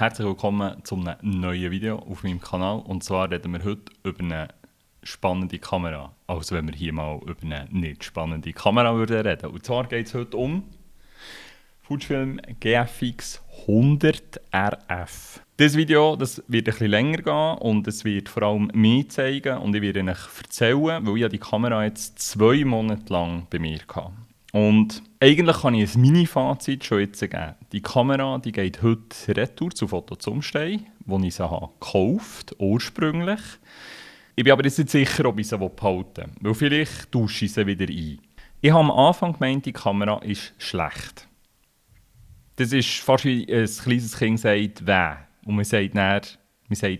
Herzlich willkommen zu einem neuen Video auf meinem Kanal. Und zwar reden wir heute über eine spannende Kamera. Also wenn wir hier mal über eine nicht spannende Kamera reden würden. Und zwar geht es heute um Fujifilm GFX 100 RF. Dieses Video wird ein bisschen länger gehen und es wird vor allem mich zeigen und ich werde euch erzählen, weil ich die Kamera jetzt 2 Monate lang bei mir hatte. Und eigentlich kann ich ein Mini-Fazit schon jetzt geben. Die Kamera die geht heute retour zu Foto zum Stein, wo ich sie gekauft habe, ursprünglich. Ich bin aber jetzt nicht sicher, ob ich sie behalten will, weil vielleicht tausche ich sie wieder ein. Ich habe am Anfang gemeint, die Kamera ist schlecht. Das ist fast wie ein kleines Kind sagt, «Wäh». Und man sagt,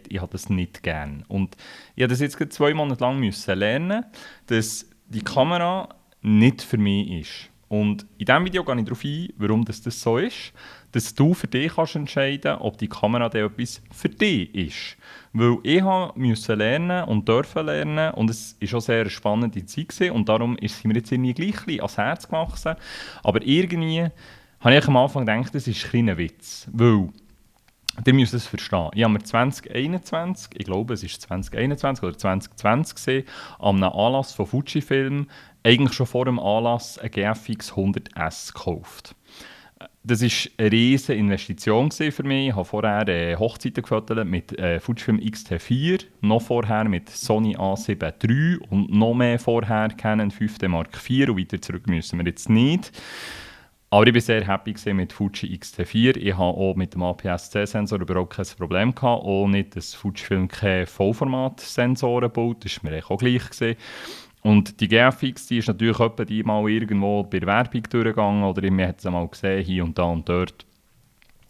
ich habe das nicht gern. Und ich musste das jetzt 2 Monate lang lernen, dass die Kamera nicht für mich ist. Und in diesem Video gehe ich darauf ein, warum das so ist, dass du für dich kannst entscheiden kannst, ob die Kamera etwas für dich ist. Weil ich musste lernen und durfte lernen und es war auch sehr eine spannende Zeit gewesen, und darum ist sie mir jetzt irgendwie gleich ans Herz gewachsen. Aber irgendwie habe ich am Anfang gedacht, das ist ein kleiner Witz. Weil, ihr müsst es verstehen. Ich habe mir 2021, ich glaube es war 2021 oder 2020 gesehen, an einem Anlass von Fujifilm, eigentlich schon vor dem Anlass, eine GFX 100S gekauft. Das war eine riesige Investition für mich. Ich habe vorher Hochzeiten gefotografiert mit Fujifilm X-T4, noch vorher mit Sony A7 III und noch mehr vorher Canon 5D Mark IV und weiter zurück müssen wir jetzt nicht. Aber ich war sehr happy mit Fuji X-T4. Ich hatte auch mit dem APS-C-Sensor überhaupt kein Problem gehabt. Auch nicht, dass Fujifilm keine Vollformat-Sensoren baut. Das war mir auch gleich gewesen. Und die GFX, die ist natürlich etwa die mal irgendwo bei der Werbung durchgegangen oder man hat sie mal gesehen, hier und da und dort.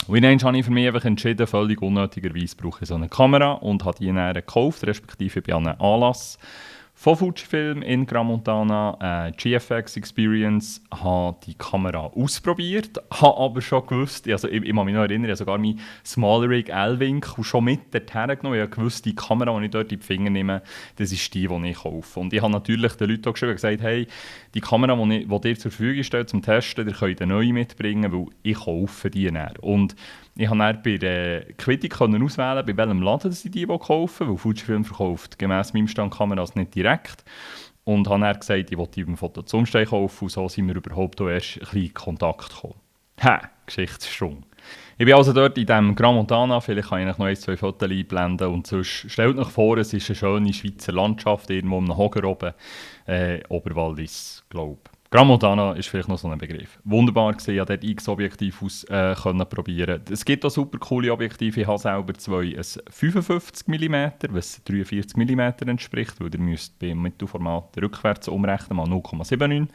Und dann habe ich für mich einfach entschieden, völlig unnötigerweise brauche ich so eine Kamera und habe die dann gekauft, respektive bei einem Anlass von Fujifilm in Crans-Montana, GFX Experience, habe die Kamera ausprobiert, habe aber schon gewusst, also ich kann mich noch erinnern, ich habe sogar mein Smaller-Rig L-Winkel schon mit dorthin genommen. Ich habe gewusst, die Kamera, die ich dort in die Finger nehme, das ist die ich kaufe. Und ich habe natürlich den Leuten auch geschrieben und gesagt, hey, die Kamera, die dir zur Verfügung steht zum Testen, ihr könnt eine neue mitbringen, weil ich kaufe die dann. Und ich konnte dann bei der Quittung auswählen, bei welchem Laden ich die kaufen will, weil Fujifilm verkauft gemäss meinem Stand Kameras nicht direkt. Und habe dann gesagt, ich will die beim Foto zum Stein kaufen, und so sind wir überhaupt auch erst ein bisschen in Kontakt gekommen. Geschichtssprung. Ich bin also dort in diesem Crans-Montana, vielleicht kann ich euch noch 1-2 Fotos einblenden, und sonst stellt euch vor, es ist eine schöne Schweizer Landschaft, irgendwo am Hoger oben, Oberwallis, glaube ich. Crans-Montana ist vielleicht noch so ein Begriff. Wunderbar gesehen, ich konnte dort X-Objektiv probieren. Es gibt auch super coole Objektive. Ich habe selber zwei, ein 55 mm, was 43 mm entspricht, weil ihr müsst beim Mittelformat rückwärts umrechnen, mal 0,79.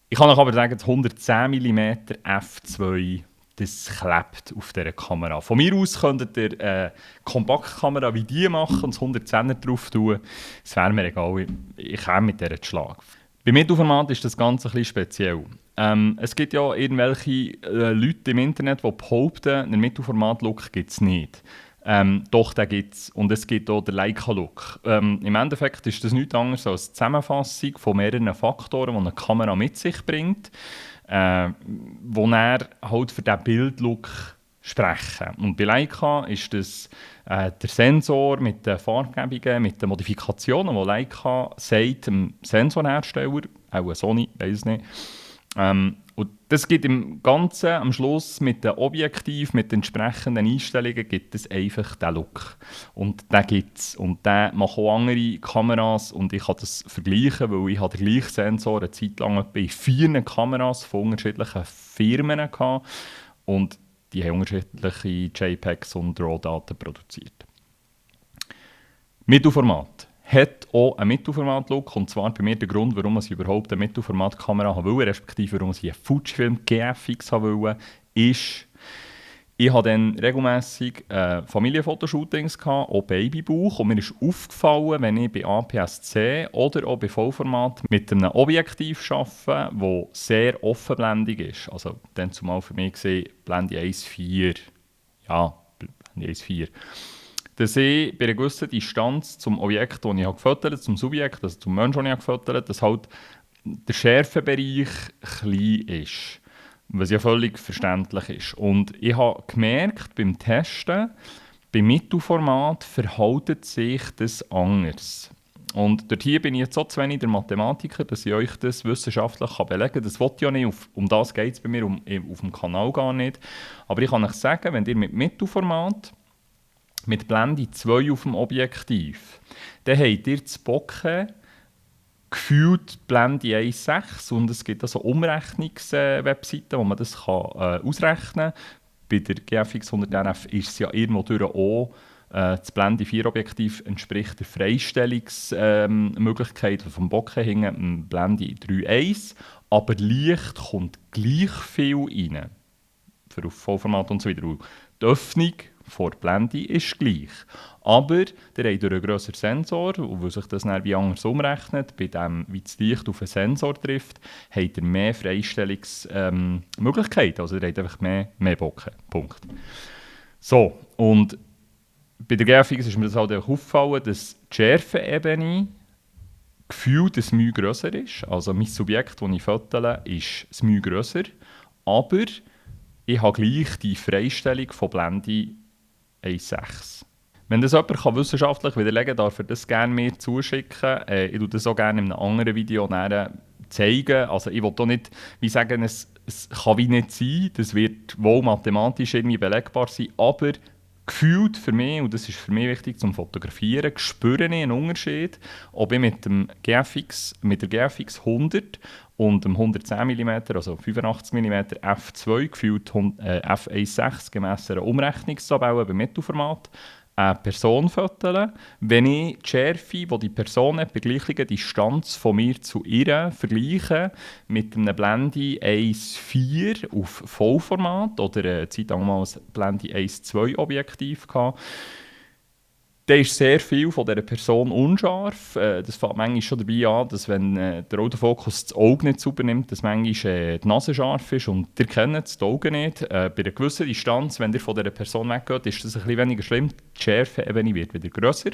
Ich kann euch aber sagen, das 110 mm f2, das klebt auf dieser Kamera. Von mir aus könntet ihr eine Kompaktkamera wie die machen und das 110er drauf tun. Es wäre mir egal, ich käme mit dieser zu Schlag. Bei Mittelformat ist das Ganze ein bisschen speziell. Es gibt ja irgendwelche Leute im Internet, die behaupten, einen Mittelformat-Look gibt es nicht. Doch, den gibt es. Und es gibt auch den Leica-Look. Im Endeffekt ist das nichts anderes als eine Zusammenfassung von mehreren Faktoren, die eine Kamera mit sich bringt, wo er halt für diesen Bildlook sprechen. Und bei Leica ist das der Sensor mit den Farbgebungen, mit den Modifikationen, die Leica sagt, dem Sensorhersteller, auch Sony, weiß es nicht. Und das gibt im Ganzen am Schluss mit den Objektiv, mit den entsprechenden Einstellungen, gibt es einfach den Look. Und den gibt es. Und den machen auch andere Kameras. Und ich kann das vergleichen, weil ich den gleichen Sensor eine Zeit lang bei 4 Kameras von unterschiedlichen Firmen hatte. Und die haben unterschiedliche JPEGs und RAW-Daten produziert. Mittelformat hat auch einen Mittelformat-Look, und zwar bei mir der Grund, warum ich überhaupt eine Mittelformat-Kamera wollte, respektive warum ich eine Fujifilm GFX wollte, ist, ich hatte dann regelmässig Familienfotoshootings, auch Babybauch, und mir ist aufgefallen, wenn ich bei APS-C oder auch bei Vollformat mit einem Objektiv arbeite, das sehr offenblendig ist, also dann zumal für mich gesehen Blende 1.4, ja, Blende 1.4, dass ich bei einer gewissen Distanz zum Objekt, das ich gefotografiert habe, zum Subjekt, also zum Menschen, den ich gefotografiert habe, dass halt der Schärfebereich klein ist. was ja völlig verständlich ist. Und ich habe gemerkt, beim Testen, beim Mittelformat verhält sich das anders. Und dort hier bin ich jetzt so zu wenig der Mathematiker, dass ich euch das wissenschaftlich belegen kann. Das wollte ich ja nicht, um das geht es bei mir auf dem Kanal gar nicht. Aber ich kann euch sagen, wenn ihr mit Mittelformat, mit Blende 2 auf dem Objektiv, dann habt ihr das Bokeh gefühlt Blende 1,6 und es gibt also Umrechnungswebseiten, wo man das ausrechnen kann. Bei der GFX 100RF ist es ja irgendwo durch auch das Blende 4 Objektiv entspricht der Freistellungsmöglichkeit vom Bokeh hinten Blende 3,1, aber Licht kommt gleich viel rein, für auf Vollformat und so weiter. Und die Öffnung vor der Blende ist gleich. Aber der hat durch einen grösseren Sensor, und weil sich das dann wie anders umrechnet, bei dem, wie das Licht auf einen Sensor trifft, hat er mehr Freistellungsmöglichkeiten. Also er hat einfach mehr Bokeh. Punkt. So, und bei der GFX ist mir das halt auch aufgefallen, dass die Schärfeebene gefühlt ein Mühe grösser ist. Also mein Subjekt, das ich fotografiere, ist ein Mühe grösser. Aber ich habe gleich die Freistellung von Blende 1,6. Wenn das jemand wissenschaftlich widerlegen kann, darf er das gerne mir zuschicken. Ich tue das auch gerne in einem anderen Video zeigen. Also ich will hier nicht wie sagen, es kann wie nicht sein, das wird wohl mathematisch irgendwie belegbar sein, aber gefühlt für mich, und das ist für mich wichtig zum Fotografieren, spüre ich einen Unterschied, ob ich mit der GFX 100 und dem 110 mm, also 85 mm f2 gefühlt f1.6 gemäss einer Umrechnungstabelle beim Mittelformat eine Person fotografiere, wenn ich die Schärfe, die die Person hat, bei gleicher Distanz von mir zu ihr vergleiche mit einem Blende 1.4 auf Vollformat oder eine Zeit lang mal ein Blende 1.2 Objektiv gehabt, dann ist sehr viel von dieser Person unscharf. Das fängt manchmal schon dabei an, dass wenn der Autofokus das Auge nicht sauber nimmt, dass manchmal die Nase scharf ist und ihr kennt das Auge nicht. Bei einer gewissen Distanz, wenn ihr von dieser Person weggeht, ist das ein bisschen weniger schlimm. Die Schärfeebene wird wieder grösser.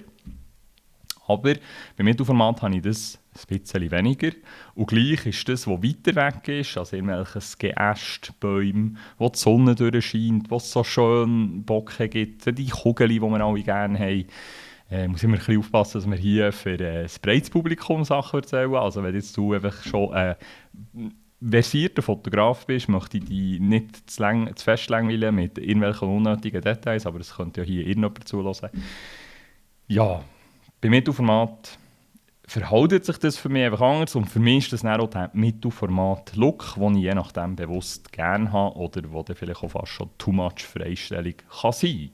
Aber beim Mittelformat habe ich das ein bisschen weniger. Und gleich ist das, was weiter weg ist, also irgendwelches Geäst, Bäume, wo die Sonne durchscheint, wo es so schön Bokeh gibt, die Kugeln, die wir alle gerne haben. Muss immer ein bisschen aufpassen, dass wir hier für ein breites Publikum Sachen erzählen. Also wenn jetzt du einfach schon versierter Fotograf bist, möchte ich dich nicht zu fest langweilen mit irgendwelchen unnötigen Details, aber es könnte ja hier irgendjemand zulassen. Ja, beim Mittelformat verhält sich das für mich einfach anders und für mich ist das dann auch der Mittelformat-Look, den ich je nachdem bewusst gerne habe oder wo dann vielleicht auch fast schon too much Freistellung kann sein.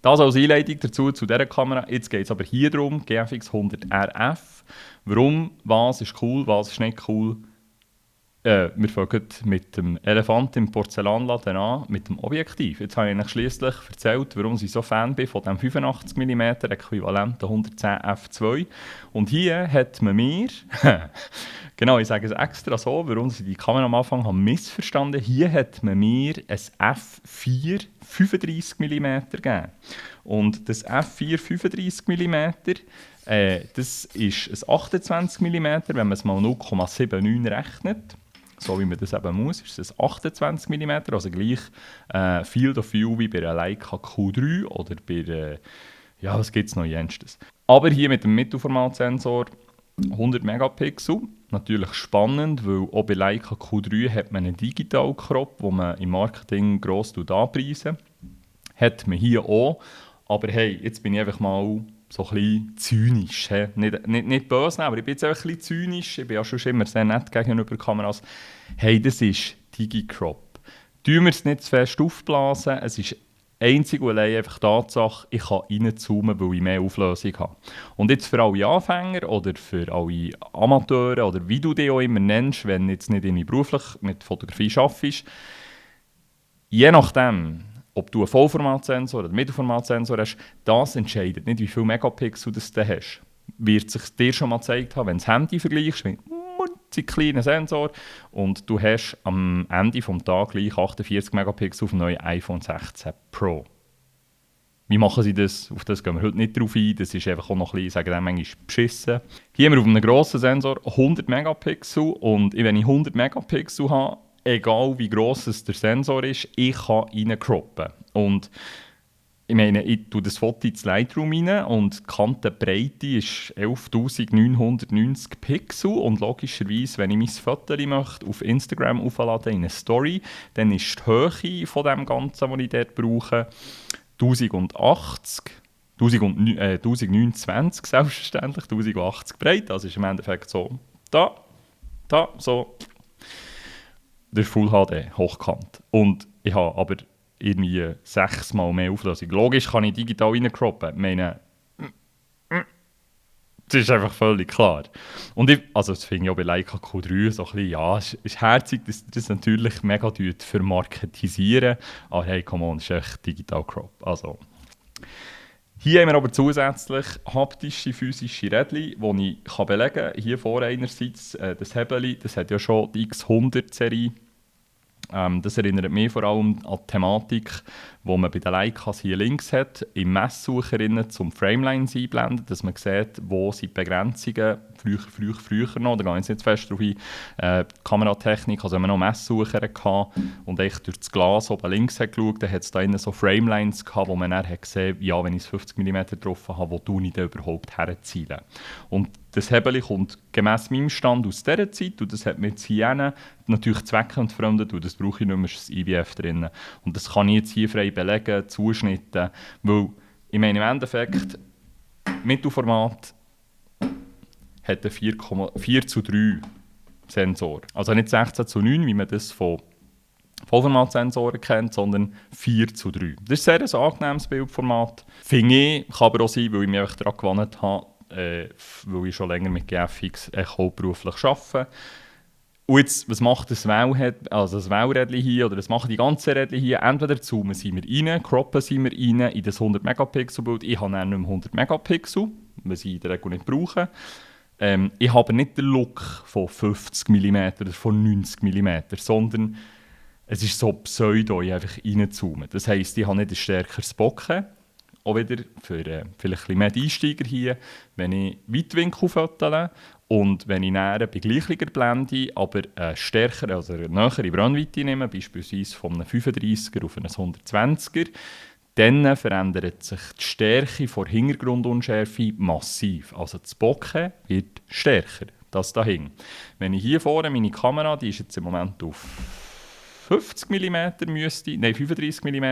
Das als Einleitung dazu zu dieser Kamera. Jetzt geht es aber hier darum, GFX 100 RF. Warum, was ist cool, was ist nicht cool. Wir fangen mit dem Elefant im Porzellanladen an, mit dem Objektiv. Jetzt habe ich Ihnen schliesslich erzählt, warum ich so Fan bin von dem 85 mm äquivalenten 110 f2. Und hier hat man mir, genau, ich sage es extra so, warum ich die Kamera am Anfang habe missverstanden, hier hat man mir ein f4 35 mm gegeben. Und das f4 35 mm, das ist ein 28 mm, wenn man es mal 0,79 rechnet. So wie man das eben muss, ist es 28 mm, also gleich Field of View wie bei einer Leica Q3 oder bei, ja, was gibt es noch jenstes. Aber hier mit dem Mittelformatsensor 100 Megapixel, natürlich spannend, weil auch bei Leica Q3 hat man einen Digital-Crop, den man im Marketing gross anpreisen. Hat man hier auch, aber hey, jetzt bin ich einfach mal so ein bisschen zynisch. He? Nicht böse, aber ich bin jetzt einfach ein bisschen zynisch. Ich bin ja schon immer sehr nett gegenüber Kameras. Hey, das ist DigiCrop. Tun wir es nicht zu fest aufblasen. Es ist einzig und allein einfach die Tatsache, ich kann reinzoomen, weil ich mehr Auflösung habe. Und jetzt für alle Anfänger oder für alle Amateure oder wie du dich auch immer nennst, wenn du jetzt nicht irgendwie beruflich mit Fotografie arbeitest, je nachdem, ob du einen Vollformatsensor oder einen Mittelformatsensor hast, das entscheidet nicht, wie viele Megapixel du hast. Wird sich dir schon mal gezeigt haben, wenn du das Handy vergleichst mit einem kleinen Sensor und du hast am Ende des Tages gleich 48 Megapixel auf dem neuen iPhone 16 Pro. Wie machen sie das? Auf das gehen wir heute nicht drauf ein. Das ist einfach auch noch ein bisschen, sagen wir manchmal, beschissen. Hier haben wir auf einem grossen Sensor 100 Megapixel und wenn ich 100 Megapixel habe, egal wie gross es der Sensor ist, ich kann reincroppen. Und ich meine, ich tue das Foto ins Lightroom rein und die Kantenbreite ist 11'990 Pixel und logischerweise, wenn ich mein Foto möchte, auf Instagram aufladen in eine Story, dann ist die Höhe von dem Ganzen, was ich dort brauche, 1029 selbstverständlich, 1080 breit, das ist im Endeffekt so, so, das ist Full HD, hochkant. Und ich habe aber irgendwie 6-mal mehr Auflösung. Logisch kann ich digital reincroppen. Ich meine, das ist einfach völlig klar. Und das finde ich auch bei Leica Q3 so ein bisschen, ja, es ist herzig, dass das natürlich mega vermarketisieren. Aber hey, come on, das ist echt digital crop. Also, hier haben wir aber zusätzlich haptische, physische Rädchen, die ich belegen kann. Hier vorne einerseits das Hebel, das hat ja schon die X100-Serie. Das erinnert mich vor allem an die Thematik, die man bei den Leicas hier links hat, im Messsucher zum Framelines einblenden, dass man sieht, wo sind die Begrenzungen, früher noch, da gehe ich jetzt nicht fest drauf ein, Kameratechnik, also wenn man noch Messsucher hatte und echt durch das Glas oben links hat geschaut, dann hat es da innen so Framelines gehabt, wo man dann hat gesehen, ja, wenn ich 50 mm getroffen habe, wo tue ich denn überhaupt herzielen. Und das Hebel kommt gemäss meinem Stand aus dieser Zeit und das hat mir jetzt hier natürlich zweckentfremdet und das brauche ich nicht mehr, ist das IBF drin. Und das kann ich jetzt hier frei belegen, zuschnitten, weil ich meine im Endeffekt Mittelformat hat einen 4:3 Sensor. Also nicht 16:9, wie man das von Vollformatsensoren kennt, sondern 4:3. Das ist ein sehr angenehmes Bildformat. Finde ich, kann aber auch sein, weil ich mich einfach daran gewöhnt habe, weil ich schon länger mit GFX hauptberuflich arbeite. Und jetzt, was macht das Wählrädchen hier, oder was machen die ganzen Rädchen hier? Entweder zoomen sind wir rein, croppen sind wir rein in das 100 Megapixel Bild. Ich habe dann nicht mehr 100 Megapixel, was ich in der Regel nicht brauche. Ich habe aber nicht den Look von 50 mm oder von 90 mm, sondern es ist so pseudo, ich einfach reinzoomen. Das heisst, ich habe nicht ein stärkeres Bokeh. Auch wieder für vielleicht ein bisschen mehr Einsteiger hier, wenn ich Weitwinkel fotografiere und wenn ich näher bei gleicher Blende, aber eine stärkere, also eine nähere Brennweite nehme, beispielsweise von einem 35er auf einen 120er, dann verändert sich die Stärke der Hintergrundunschärfe massiv. Also das Bokeh wird stärker, das dahin. Wenn ich hier vorne meine Kamera, die ist jetzt im Moment auf 50 mm 35 mm.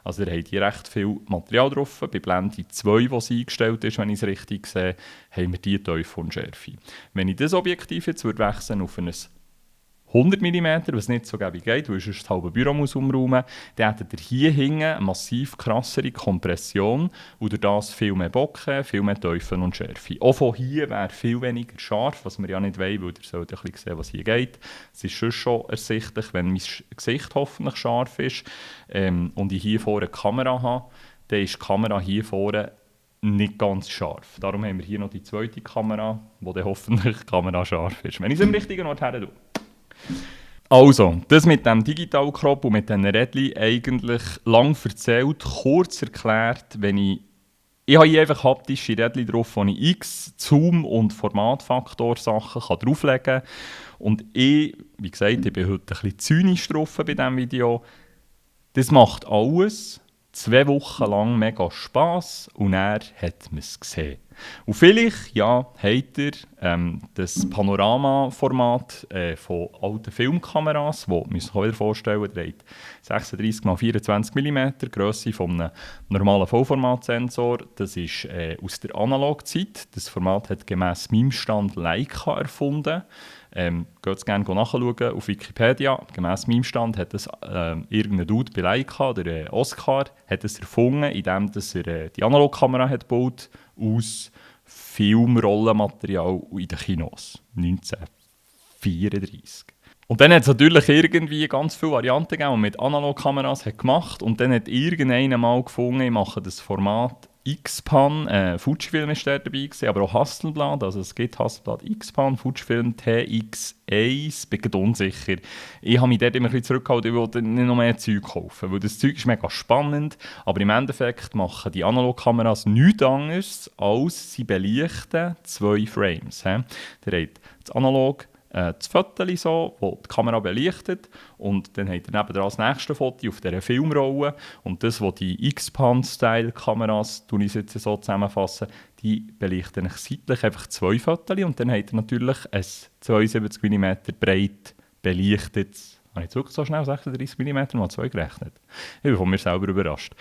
Also da habt ihr recht viel Material drauf. Bei Blende 2, die eingestellt ist, wenn ich es richtig sehe, haben wir die Tiefunschärfe. Wenn ich das Objektiv jetzt wechseln auf ein 100 mm, was nicht so gäbig geht, weil sonst das halbe Büro muss umräumen, dann hättet ihr hier hinten eine massiv krassere Kompression und durch das viel mehr Bokeh, viel mehr Tiefen und Schärfe. Auch von hier wäre viel weniger scharf, was wir ja nicht wollen, weil ihr sollt ein bisschen sehen, was hier geht. Es ist schon ersichtlich, wenn mein Gesicht hoffentlich scharf ist und ich hier vorne eine Kamera habe, dann ist die Kamera hier vorne nicht ganz scharf. Darum haben wir hier noch die zweite Kamera, wo dann hoffentlich die Kamera scharf ist. Wenn ich es am richtigen Ort her tue. Also, das mit dem Digital-Crop und mit diesen Rädchen eigentlich lang erzählt, kurz erklärt, ich habe hier einfach haptische Rädchen drauf, wo ich X, Zoom und Formatfaktor-Sachen drauflegen kann. Und wie gesagt, ich bin heute ein bisschen zynisch drauf bei diesem Video. Das macht alles 2 Wochen lang mega Spass und er hat man es gesehen. Und vielleicht, ja, habt ihr das Panorama-Format von alten Filmkameras, wo müsst ihr euch wieder vorstellen, der hat 36x24 mm, Grösse von einem normalen Vollformatsensor. Das ist aus der Analogzeit. Das Format hat gemäss meinem Stand Leica erfunden. Geht es gerne nachschauen auf Wikipedia. Gemäss meinem Stand hat das irgendein Dude bei Leica, der Oscar, hat es erfunden, indem er die Analogkamera hat gebaut aus Filmrollenmaterial in den Kinos 1934. Und dann hat es natürlich irgendwie ganz viele Varianten gegeben, die man mit Analogkameras gemacht hat. Und dann hat irgendeiner mal gefunden, ich mache das Format X-Pan, Fujifilm ist da dabei gewesen, aber auch Hasselblad, also es gibt Hasselblad X-Pan, Fujifilm TX1, bin gerade unsicher. Ich habe mich dort immer ein bisschen zurückgehalten, ich wollte nicht noch mehr Zeug kaufen, weil das Zeug ist mega spannend, aber im Endeffekt machen die Analogkameras nichts anderes, als sie belichten 2 Frames. Ihr habt das Analog das Foto, so, das die Kamera belichtet. Und dann habt ihr nebenan das nächste Foto auf dieser Filmrolle. Und das, was die X-Pan-Style-Kameras, ich jetzt so zusammenfassen, die belichten seitlich einfach 2 Fotos. Und dann habt ihr natürlich ein 72 mm breit belichtetes. Habe ich jetzt wirklich so schnell 36 mm mal 2 gerechnet? Ich bin von mir selber überrascht.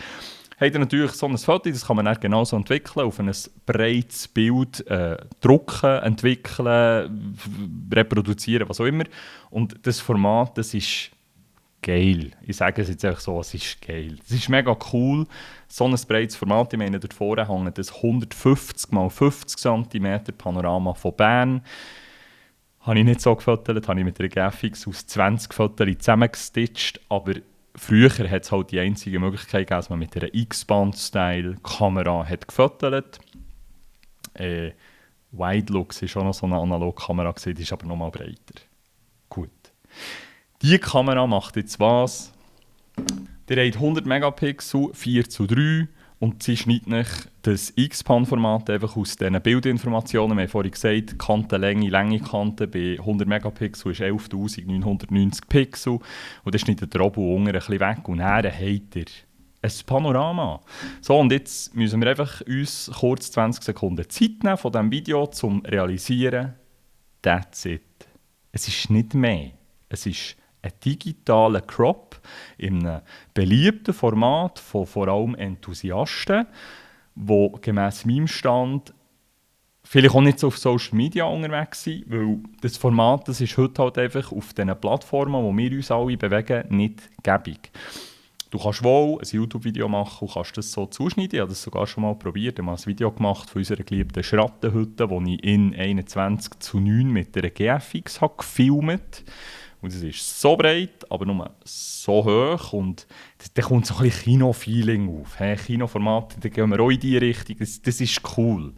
Habt ihr natürlich so ein Foto, das kann man dann genauso entwickeln, auf ein breites Bild drucken, entwickeln, reproduzieren, was auch immer. Und das Format, das ist geil. Ich sage es jetzt einfach so, es ist geil. Es ist mega cool, so ein breites Format. Ich meine, dort vorne hängt das 150 x 50 cm Panorama von Bern. Habe ich nicht so gefotogt, habe ich mit einer GFX aus 20 Fotos zusammengestitcht, aber früher hat es halt die einzige Möglichkeit gegeben, dass man mit einer X-Band-Style-Kamera gefotogt. Widelux war auch noch so eine Analogkamera, die ist aber noch mal breiter. Gut. Diese Kamera macht jetzt was? Die hat 100 Megapixel, 4:3 und sie schneidet nicht das X-Pan-Format einfach aus diesen Bildinformationen. Wir haben vorhin gesagt, Kantenlänge, Länge-Kante bei 100 Megapixel ist 11.990 Pixel und dann schneidet der oben und unten ein bisschen weg und dann habt ihr ein Panorama. So, und jetzt müssen wir einfach uns kurz 20 Sekunden Zeit nehmen von diesem Video, um zu realisieren, that's it. Es ist nicht mehr. Es ist ein digitaler Crop in einem beliebten Format von vor allem Enthusiasten, die gemäss meinem Stand vielleicht auch nicht so auf Social Media unterwegs sind, weil das Format, das ist heute halt einfach auf diesen Plattformen, wo wir uns alle bewegen, nicht gäbig. Du kannst wohl ein YouTube-Video machen und kannst das so zuschneiden. Ich habe das sogar schon mal probiert. Ich habe mal ein Video gemacht von unserer geliebten Schrattenhütte, wo ich in 21:9 mit einer GFX habe gefilmt. Und es ist so breit, aber nur so hoch. Und da kommt so ein bisschen Kino-Feeling auf. Kinoformat, da gehen wir auch in diese Richtung. Das ist cool.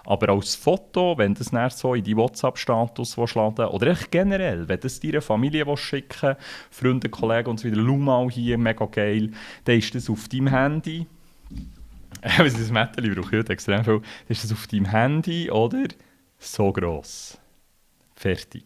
Aber als Foto, wenn das dann so in die WhatsApp-Status laden oder echt generell, wenn das deiner Familie schicken, Freunde, Kollegen und so wieder, schau mal hier, mega geil, dann ist das auf deinem Handy. Das Mädchen braucht heute extrem viel. Dann ist das auf deinem Handy, oder? So gross. Fertig.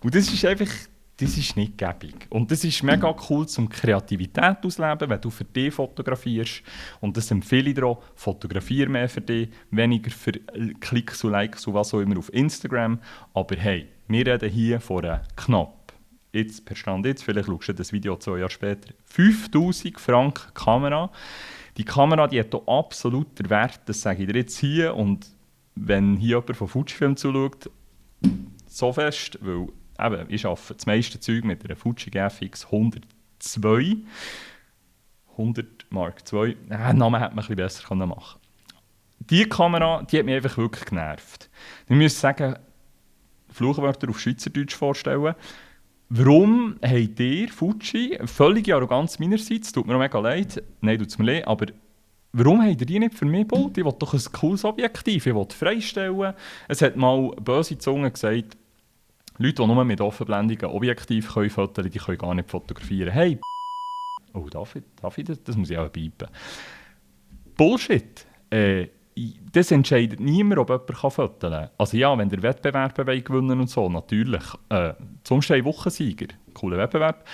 Und das ist einfach... Das ist nicht gäbig. Und das ist mega cool, um Kreativität auszuleben, wenn du für dich fotografierst. Und das empfehle ich dir auch. Fotografiere mehr für dich, weniger für Klicks und Likes und was auch immer auf Instagram. Aber hey, wir reden hier von einer knapp, jetzt per Stand jetzt, vielleicht schaust du das Video 2 Jahre später, 5'000 Franken Kamera. Die Kamera, die hat auch absolut den Wert, das sage ich dir jetzt hier. Und wenn hier jemand von Fujifilm zuschaut, so fest, weil eben, ich arbeite das meiste Zeug mit einer Fuji GFX 102. 100 Mark II. Den Namen hätte man ein bisschen besser machen können. Diese Kamera, die hat mich einfach wirklich genervt. Ich muss sagen, Fluchwörter auf Schweizerdeutsch vorstellen. Warum habt ihr, Fuji, völlige Arroganz meinerseits, tut mir auch mega leid, nein, tut es mir leid, aber warum habt ihr die nicht für mich gebaut? Ich will doch ein cooles Objektiv, ich will freistellen. Es hat mal böse Zunge gesagt, Leute, die nur mit offenblendigen Objektiv fotografieren können, die können gar nicht fotografieren. Hey, oh, darf ich das? Das muss ich auch piepen. Bullshit. Das entscheidet niemand, ob jemand fotografieren kann. Also ja, wenn der Wettbewerb gewinnen und so, natürlich. Zum Beispiel Wochensieger, cooler Wettbewerb.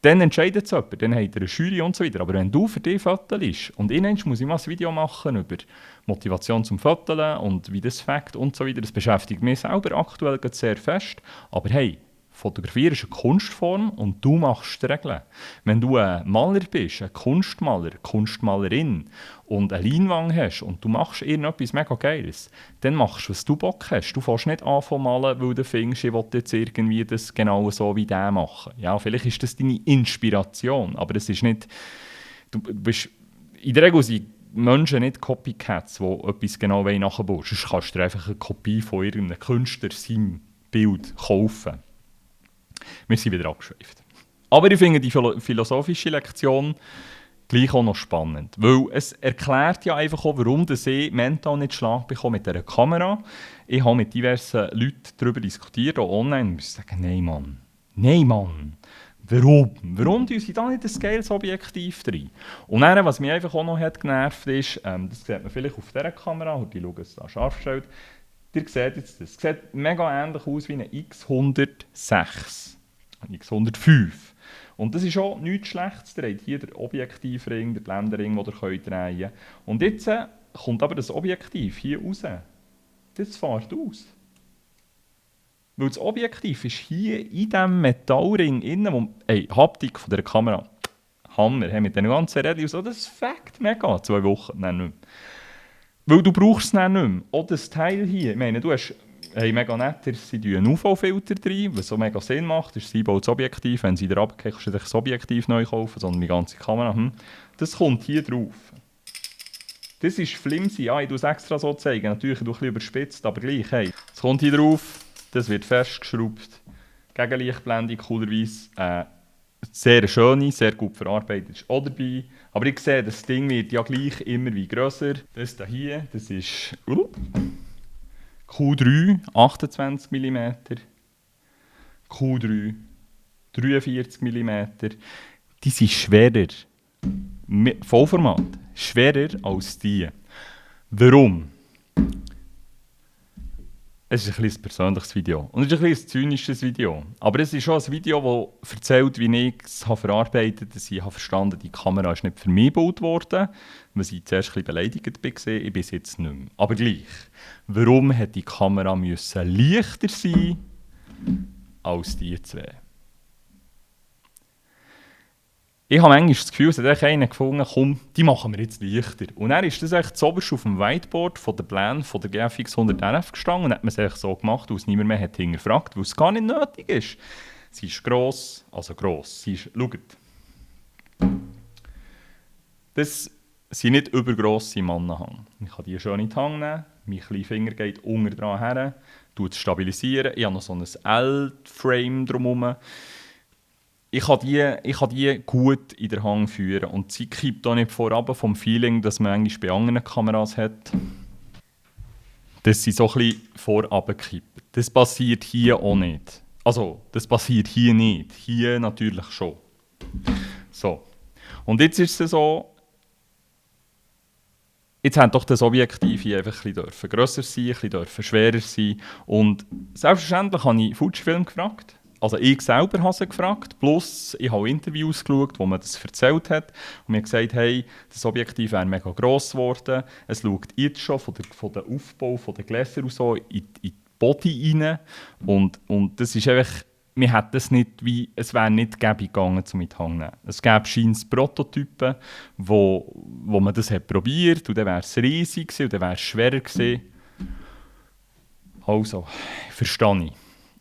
Dann entscheidet es jemand, dann hat er eine Jury und so weiter. Aber wenn du für dich fotost und ich muss ich mal ein Video machen über Motivation zum Fotoen und wie das fängt und so weiter, das beschäftigt mich selber aktuell sehr fest. Aber hey, Fotografieren ist eine Kunstform und du machst die Regeln. Wenn du ein Maler bist, ein Kunstmaler, Kunstmalerin und eine Leinwand hast und du machst irgendetwas mega Geiles, dann machst du, was du Bock hast. Du fängst nicht an zu malen, weil du findest, ich will jetzt irgendwie das genau so wie der machen. Ja, vielleicht ist das deine Inspiration, aber es ist nicht... Du bist, in der Regel sind Menschen nicht Copycats, die etwas genau nachbauen wollen. Sonst kannst du dir einfach eine Kopie von irgendeinem Künstler, seinem Bild kaufen. Wir sind wieder abgeschweift. Aber ich finde die philosophische Lektion gleich auch noch spannend. Weil es erklärt ja einfach auch, warum ich mental nicht Schlag bekomme mit dieser Kamera. Ich habe mit diversen Leuten darüber diskutiert, auch online. Ich muss sagen, nein Mann. Warum? Warum tun sie da nicht ein geiles Objektiv rein? Und dann, was mich einfach auch noch hat genervt ist, das sieht man vielleicht auf dieser Kamera, und die schauen es da scharf gestellt, Ihr seht jetzt das. Es sieht mega ähnlich aus wie ein X106. Ein X105. Und das ist auch nichts Schlechtes. Ihr habt hier den Objektivring, den Blenderring, den ihr drehen könnt. Und jetzt kommt aber das Objektiv hier raus. Das fährt aus. Weil das Objektiv ist hier in diesem Metallring innen, wo, Haptik von dieser Kamera, Hammer, hey, mit den ganzen Rädchen und so, das fängt mega. 2 Wochen, nein, nicht mehr. Weil du brauchst es dann nicht mehr. Auch das Teil hier, ich meine, du hast mega nett, sie tun einen UV-Filter rein, was so mega Sinn macht, ist sie baut das Objektiv, wenn sie wieder runtergehen, kannst du das Objektiv neu kaufen, sondern die ganze Kamera. Das kommt hier drauf. Das ist flimsy, ich tue es extra so zeigen, natürlich ein bisschen überspitzt, aber gleich, hey. Es kommt hier drauf. Das wird festgeschraubt. Gegenlichtblende, coolerweise. Sehr schöne, sehr gut verarbeitet ist auch dabei. Aber ich sehe, das Ding wird ja gleich immer wie grösser. Das hier, das ist Q3, 28 mm. Q3, 43 mm. Die sind schwerer. Vollformat. Schwerer als die. Warum? Es ist ein persönliches Video. Und es ist ein zynisches Video. Aber es ist schon ein Video, das erzählt, wie ich es verarbeitet habe, dass ich verstanden, die Kamera ist nicht für mich gebaut worden, weil ich zuerst ein bisschen beleidigt war. Ich bin es jetzt nicht mehr. Aber gleich. Warum hätte die Kamera leichter sein als die zwei? Ich habe manchmal das Gefühl, es hat einen gefunden, komm, die machen wir jetzt leichter. Und dann ist das echt zuoberst auf dem Whiteboard von den Plänen von der GFX 111 gestanden und hat man es echt so gemacht, weil es niemand mehr hat hinterfragt, weil es gar nicht nötig ist. Sie ist gross, sie ist, schaut. Das sind nicht übergrosse Mannenhang. Ich kann die schön in die Hand nehmen, mein kleiner Finger geht unten dran her, tut es stabilisieren. Ich habe noch so ein L-Frame drumherum. Ich kann die gut in der Hand führen und sie kippt auch nicht vorab vom Feeling, das man eigentlich bei anderen Kameras hat, dass sie so ein bisschen vorab kippt. Das passiert hier auch nicht. Also, das passiert hier nicht. Hier natürlich schon. So. Und jetzt ist es so, jetzt hat doch das Objektiv hier einfach ein bisschen grösser sein, ein bisschen schwerer sein. Und selbstverständlich habe ich Fujifilm gefragt. Also ich selber habe sie gefragt, plus ich habe Interviews geschaut, wo man das erzählt hat und mir gesagt, hey, das Objektiv wäre mega gross geworden, es schaut jetzt schon von der Aufbau, von den Gläsern und so in die Body rein und das ist einfach, wir hätten das nicht es wäre nicht gäbig gegangen, zum mit Hang nehmen. Es gäbe scheinbar Prototypen, wo man das hat probiert und dann wäre es riesig gewesen, und dann wäre es schwerer gewesen. Also, verstehe ich.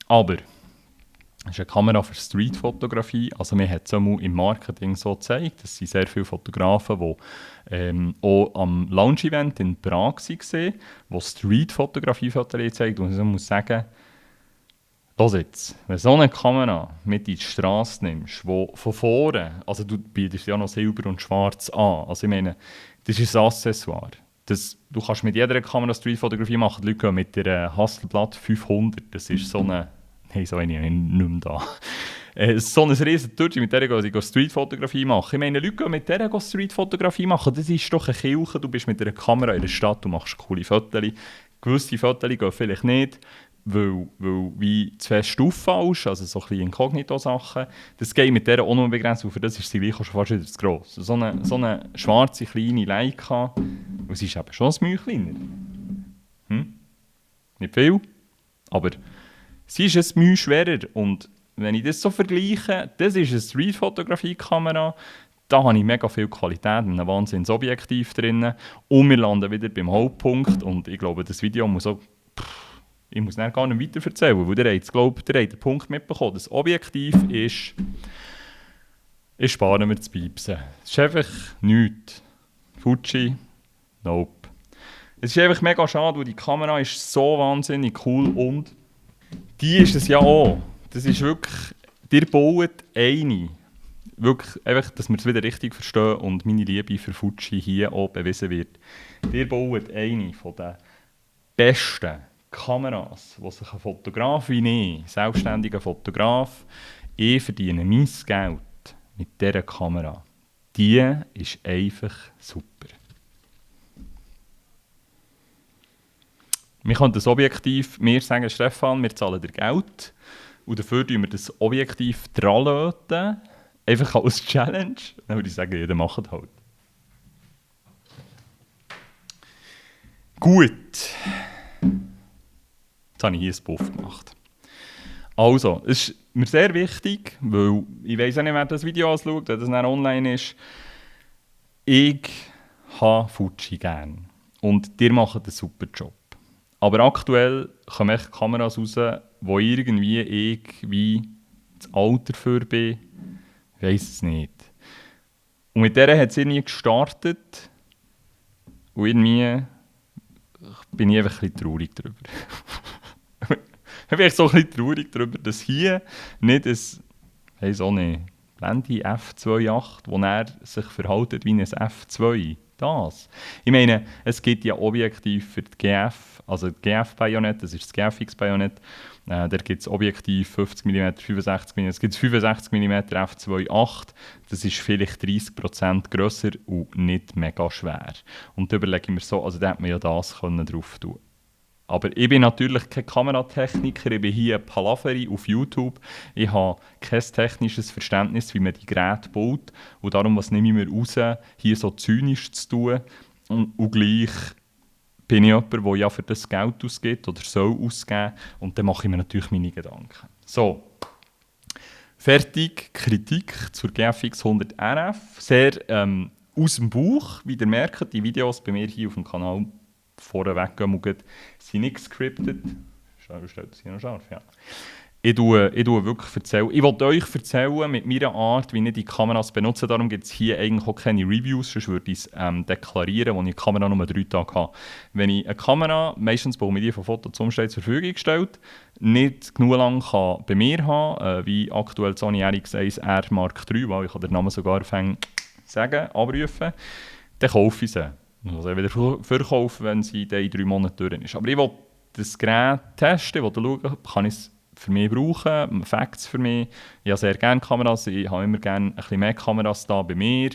Aber es ist eine Kamera für Streetfotografie. Also man hat es im Marketing so gezeigt. Es sind sehr viele Fotografen, die auch am Launch-Event in Prag waren, die Streetfotografie-Fotos zeigen. Und ich muss sagen, das jetzt, wenn du so eine Kamera mit in die Straße nimmst, die von vorne, also du bietest ja noch Silber und Schwarz an. Also ich meine, das ist ein Accessoire. Du kannst mit jeder Kamera Streetfotografie machen. Die Leute gehen mit der Hasselblad 500. Das ist so eine... Hey, so eine nicht mehr da. So ein riesen Türchen, mit der sie Streetfotografie machen. Ich meine, Leute gehen mit der Streetfotografie machen. Das ist doch eine Kirche. Du bist mit einer Kamera in der Stadt, du machst coole Fotos. Gewisse Fotos gehen vielleicht nicht, weil wie zu fest auffallst, also so ein bisschen Inkognito-Sachen. Das geht mit der auch nur begrenzt, weil für das ist sie gleich schon fast wieder zu gross. So eine schwarze, kleine Leica, und sie ist eben schon ein Mühe kleiner. Nicht viel, aber... Sie ist ein Mühe schwerer und wenn ich das so vergleiche, das ist eine Streetfotografie-Kamera, da habe ich mega viel Qualität und ein Wahnsinnsobjektiv drin und wir landen wieder beim Hauptpunkt und ich glaube, das Video muss auch, ich muss gar nicht weiter erzählen, weil ihr habt den Punkt mitbekommen. Das Objektiv ist, ich spare mir das Piepsen. Es ist einfach nichts. Fuji, nope. Es ist einfach mega schade, weil die Kamera ist so wahnsinnig cool und die ist es ja auch. Das ist wirklich, ihr baut eine. Wirklich, einfach, dass wir es wieder richtig verstehen und meine Liebe für Fuji hier auch bewiesen wird. Ihr baut eine von den besten Kameras, die sich ein Fotograf wie ich, selbstständiger Fotograf, verdiene mein Geld mit dieser Kamera. Die ist einfach super. Wir können das Objektiv, wir sagen, Stefan, wir zahlen dir Geld und dafür tun wir das Objektiv dran löten, einfach als Challenge. Dann würde ich sagen, jeder macht halt. Gut. Jetzt habe ich hier einen Puff gemacht. Also, es ist mir sehr wichtig, weil ich weiss auch nicht, wer das Video anschaut, wenn das dann online ist. Ich habe Fuji gern. Und ihr macht einen super Job. Aber aktuell kommen echt Kameras raus, wo irgendwie ich wie das Alter für bin. Ich weiss es nicht. Und mit der hat es irgendwie gestartet. Und irgendwie bin ich einfach ein bisschen traurig darüber. Ich bin so ein bisschen traurig darüber, dass hier nicht so eine Blende F2.8, wo er sich verhält wie ein F2. Das. Ich meine, es gibt ja Objektiv für die GF, also die GF-Bajonett, das ist das GFX-Bajonett. Da gibt es Objektiv 50 mm, 65 mm, es gibt 65 mm F2.8. Das ist vielleicht 30% grösser und nicht mega schwer. Und da überlege ich mir so, also da hätte man ja das drauf tun. Aber ich bin natürlich kein Kameratechniker, ich bin hier ein Palaveri auf YouTube. Ich habe kein technisches Verständnis, wie man die Geräte baut. Und darum, was nehme ich mir raus, hier so zynisch zu tun. Und gleich bin ich jemand, der ja für das Geld ausgibt oder soll ausgeben. Und dann mache ich mir natürlich meine Gedanken. So, fertig, Kritik zur GFX 100 RF. Sehr aus dem Bauch, wie ihr merkt, die Videos bei mir hier auf dem Kanal vorweg gehen, sind nicht gescriptet. Stellt das hier noch scharf? Ja. Ich tue wirklich erzählen. Ich wollte euch erzählen mit meiner Art, wie ich die Kameras benutze. Darum gibt es hier eigentlich auch keine Reviews, sonst würde ich es deklarieren, wo ich die Kamera nur 3 Tage habe. Wenn ich eine Kamera, meistens baue ich die von Foto zum zur Verfügung gestellt, nicht genug lang kann bei mir haben, wie aktuell Sony RX1R Mark III, weil ich den Namen sogar sagen, abrufen, dann kaufe ich sie. Ich muss sie wieder verkaufen, wenn sie in 3 Monaten durch ist. Aber ich will das Gerät testen, ich will schauen, kann ich es für mich brauchen, Facts für mich. Ich habe sehr gerne Kameras, ich habe immer gerne ein bisschen mehr Kameras da bei mir.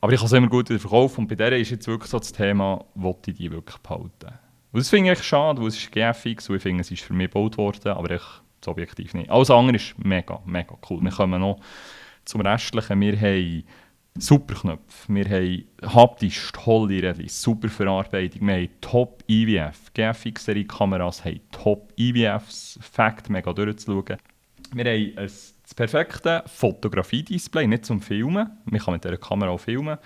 Aber ich kann es immer gut wieder verkaufen und bei der ist jetzt wirklich so das Thema, wollte ich die wirklich behalten. Und das finde ich schade, weil es ist GFX und ich finde, es ist für mich gebaut worden, aber ich das Objektiv nicht. Alles andere ist mega, mega cool. Wir kommen noch zum Restlichen. Wir haben super Knöpfe, wir haben haptisch tolle Release, super Verarbeitung, wir haben Top IVF, GFX-Serie-Kameras haben Top IVFs, Fakt, mega durchzuschauen. Wir haben das perfekte Fotografie-Display, nicht zum Filmen, man kann mit dieser Kamera auch filmen.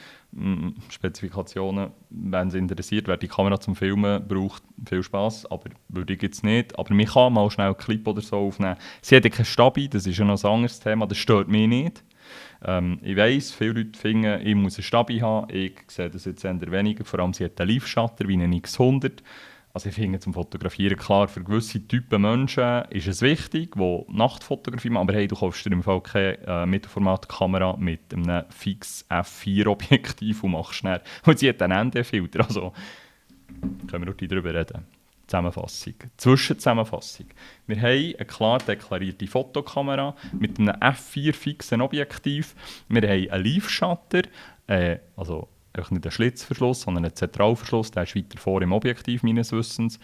Spezifikationen, wenn es interessiert, wer die Kamera zum Filmen braucht, viel Spass, aber würde ich jetzt nicht. Aber man kann mal schnell einen Clip oder so aufnehmen. Sie hat kein Stabi, das ist ja noch ein anderes Thema, das stört mich nicht. Ich weiss, viele Leute finden, ich muss einen Stabi haben. Ich sehe das jetzt eher weniger. Vor allem, sie hat einen Live-Shutter wie einen X100. Also ich finde zum Fotografieren klar, für gewisse Typen Menschen ist es wichtig, die Nachtfotografie machen. Aber hey, du kaufst dir im Fall keine Mittelformatkamera mit einem fix F4-Objektiv und machst schnell. Und sie hat einen ND-Filter. Also können wir noch darüber reden. Zusammenfassung. Zwischenzusammenfassung. Wir haben eine klar deklarierte Fotokamera mit einem F4-fixen Objektiv. Wir haben einen Live-Shutter, also nicht einen Schlitzverschluss, sondern einen Zentralverschluss. Der ist weiter vor im Objektiv, meines Wissens.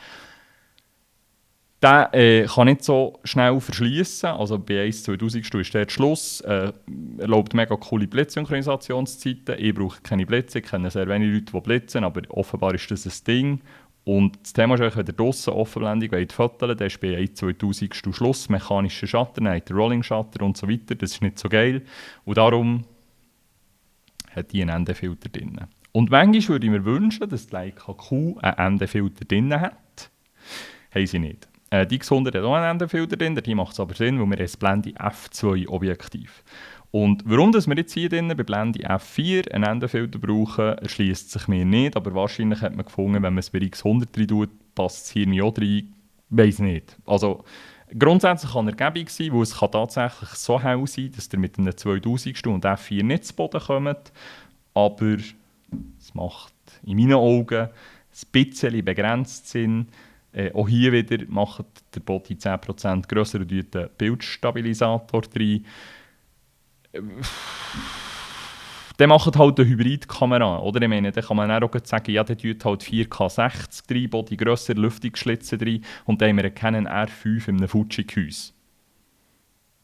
Der kann nicht so schnell verschließen. Also bei 1/2000 ist der Schluss. Erlaubt mega coole Blitzsynchronisationszeiten. Ich brauche keine Blitze, ich kenne sehr wenige Leute, die blitzen, aber offenbar ist das ein Ding. Und das Thema ist eigentlich, wenn ihr draussen offenblendig fotografieren, dann ist bei 1/2000 Schluss, mechanischer Shutter, dann hat der Rolling Shutter und so weiter. Das ist nicht so geil. Und darum hat die einen ND-Filter drin. Und manchmal würde ich mir wünschen, dass die Leica Q einen ND-Filter drin hat. Haben sie nicht. Die X100 hat auch einen ND-Filter drin, die macht es aber Sinn, weil wir ein Blende F2-Objektiv. Und warum dass wir jetzt hier drin bei Blende F4 einen ND-Filter brauchen, erschließt sich mir nicht, aber wahrscheinlich hat man gefunden, wenn man es bei X100 rein tut, passt es hier auch rein. Weiss nicht. Also grundsätzlich kann er gäbig sein, weil es kann tatsächlich so hell sein, dass ihr mit einem 2000 und F4 nicht zu Boden kommt, aber es macht in meinen Augen ein bisschen begrenzt Sinn. Auch hier wieder macht der Body 10% grösser und tut den Bildstabilisator rein. Dann macht halt eine Hybridkamera, oder? Ich meine, dann kann man auch sagen, ja, dann tut halt 4K60 rein, Body grösser, Lüftungsschlitze rein und dann haben wir einen Canon R5 in einem Fuji-Gehäuse.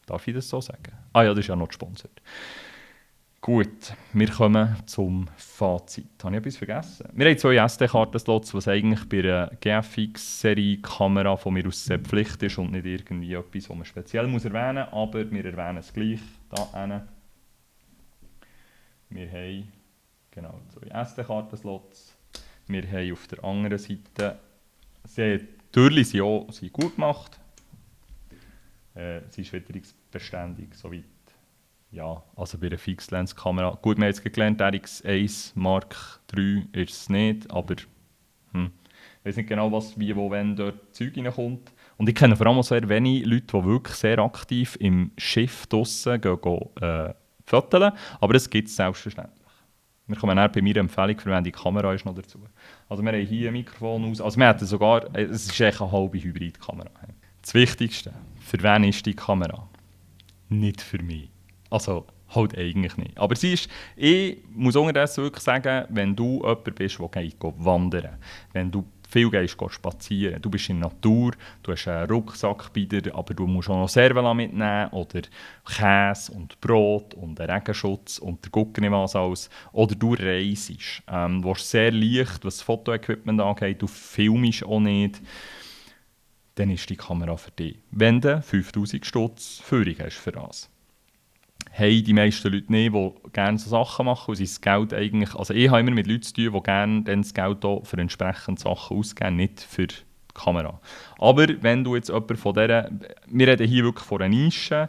Darf ich das so sagen? Ah ja, das ist ja noch gesponsert. Gut, wir kommen zum Fazit. Habe ich etwas vergessen? Wir haben 2 SD-Karten-Slots, was eigentlich bei einer GFX-Serie-Kamera von mir aus sehr Pflicht ist und nicht irgendwie etwas, was man speziell muss erwähnen muss, aber wir erwähnen es gleich. Da hinten. Wir haben genau 2 SD-Karten-Slots. Wir haben auf der anderen Seite, die Türchen sind gut gemacht. Sie ist witterungsbeständig, soweit. Ja, also bei einer Fixed-Lens-Kamera. Gut, wir haben jetzt gelernt, der RX1 Mark III ist es nicht, aber ich weiß nicht genau, was, wie, wo, wenn dort Zeug reinkommt. Und ich kenne vor allem auch sehr wenige Leute, die wirklich sehr aktiv im Schiff draussen fotografieren, aber das gibt es selbstverständlich. Wir kommen dann bei meiner Empfehlung, für wenn die Kamera ist noch dazu. Also wir haben hier ein Mikrofon aus, also wir hatten sogar, es ist eigentlich eine halbe Hybridkamera. Das Wichtigste, für wen ist die Kamera? Nicht für mich. Also halt eigentlich nicht. Aber ich muss unterdessen wirklich sagen, wenn du jemand bist, der geht wandern, wenn du viel gehst spazieren, du bist in der Natur, du hast einen Rucksack bei dir, aber du musst auch noch Servola mitnehmen oder Käse und Brot und einen Regenschutz und der Guck nicht was alles. Oder du reist, du hast sehr leicht, was Fotoequipment angeht, du filmst auch nicht, dann ist die Kamera für dich. Wenn du 5000 Stutz Führung hast für das. Haben die meisten Leute nicht, die gerne so Sachen machen und sie das Geld eigentlich... Also ich habe immer mit Leuten zu tun, die gerne dann das Geld auch für entsprechende Sachen ausgeben, nicht für die Kamera. Aber wenn du jetzt jemand von dieser... Wir reden hier wirklich von einer Nische,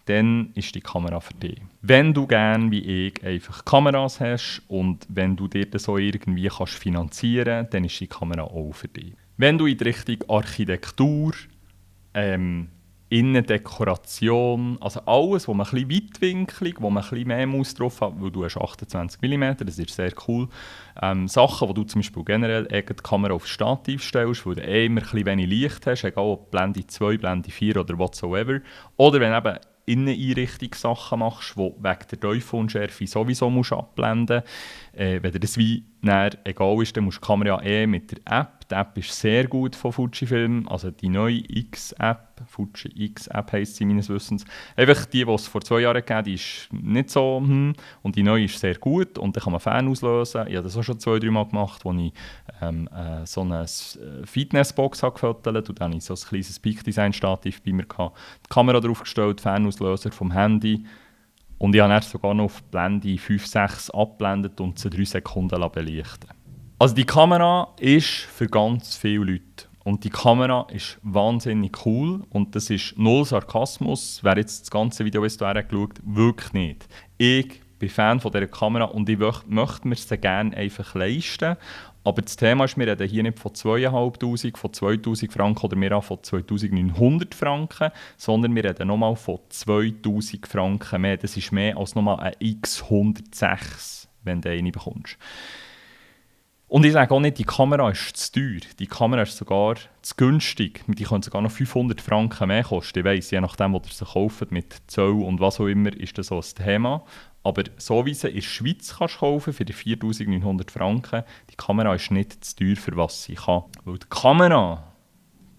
dann ist die Kamera für dich. Wenn du gerne, wie ich, einfach Kameras hast und wenn du dir das so irgendwie kannst finanzieren, dann ist die Kamera auch für dich. Wenn du in die Richtung Architektur, Innendekoration, also alles, wo man ein bisschen weitwinklig, wo man ein bisschen mehr Maus drauf hat, weil du hast 28 mm, das ist sehr cool. Sachen, wo du zum Beispiel generell die Kamera auf Stativ stellst, weil du immer ein bisschen wenig Licht hast, egal ob Blende 2, Blende 4 oder whatsoever. Oder wenn du eben Inneneinrichtungssachen machst, die wegen der Teufelunschärfe sowieso musst abblenden musst. Wenn dir das wie egal ist, dann musst du die Kamera mit der App. Die App ist sehr gut von Fujifilm, also die neue X-App, Fuji X-App heisst sie meines Wissens. Einfach die es vor 2 Jahren gegeben, die ist nicht so, und die neue ist sehr gut und dann kann man Fan auslösen. Ich habe das auch schon 2-3 Mal gemacht, wo ich so eine Fitnessbox gefotogt habe und dann hatte ich so ein kleines Peak-Design-Stativ bei mir gehabt. Die Kamera draufgestellt, Fanauslöser vom Handy und ich habe dann sogar noch auf Blende 5, 6 abblendet und sie 3 Sekunden belichten. Also die Kamera ist für ganz viele Leute und die Kamera ist wahnsinnig cool und das ist null Sarkasmus. Wer jetzt das ganze Video bis dahin geschaut, wirklich nicht. Ich bin Fan von dieser Kamera und ich möchte mir sie gerne einfach leisten. Aber das Thema ist, wir reden hier nicht von 2'500, von 2000 Franken oder mehr von 2900 Franken, sondern wir reden nochmal von 2000 Franken mehr. Das ist mehr als nochmal ein X106, wenn du eine bekommst. Und ich sage auch nicht, die Kamera ist zu teuer. Die Kamera ist sogar zu günstig. Die können sogar noch 500 Franken mehr kosten. Ich weiss, je nachdem, wo ihr sie kauft, mit Zoll und was auch immer, ist das so ein Thema. Aber so wie sie in der Schweiz kannst kaufen für die 4'900 Franken, die Kamera ist nicht zu teuer, für was sie kann. Weil die Kamera,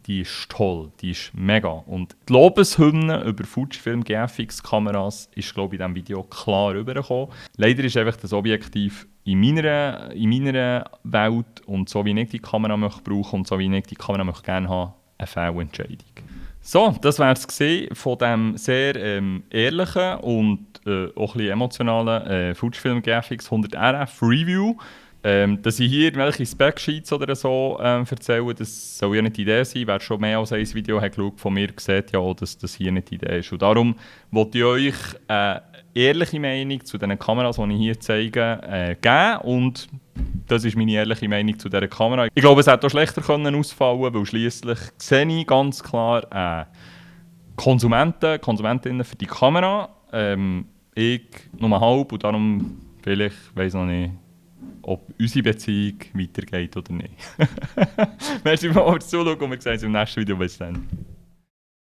die ist toll, die ist mega. Und die Lobeshymne über Fujifilm GFX-Kameras ist, glaube ich, in diesem Video klar rübergekommen. Leider ist einfach das Objektiv in meiner Welt und so wie ich die Kamera möchte brauchen und so wie ich die Kamera möchte gerne haben, eine Fehlentscheidung. So, das war es von diesem sehr ehrlichen und auch ein bisschen emotionalen Fujifilm GFX 100 RF Review. Dass ich hier irgendwelche Spec-Sheets oder so erzähle, das soll ja nicht die Idee sein. Wer schon mehr als ein Video hat geschaut von mir, sieht ja auch, dass das hier nicht die Idee ist. Und darum wollte ich euch eine ehrliche Meinung zu den Kameras, die ich hier zeige, geben. Und das ist meine ehrliche Meinung zu dieser Kamera. Ich glaube, es hätte auch schlechter ausfallen können, weil schliesslich sehe ich ganz klar Konsumentinnen für die Kamera. Ich nur halb und darum vielleicht, weiss noch nicht, ob unsere Beziehung weitergeht oder nicht. Merci fürs Zuschauen und wir sehen uns im nächsten Video. Bis dann.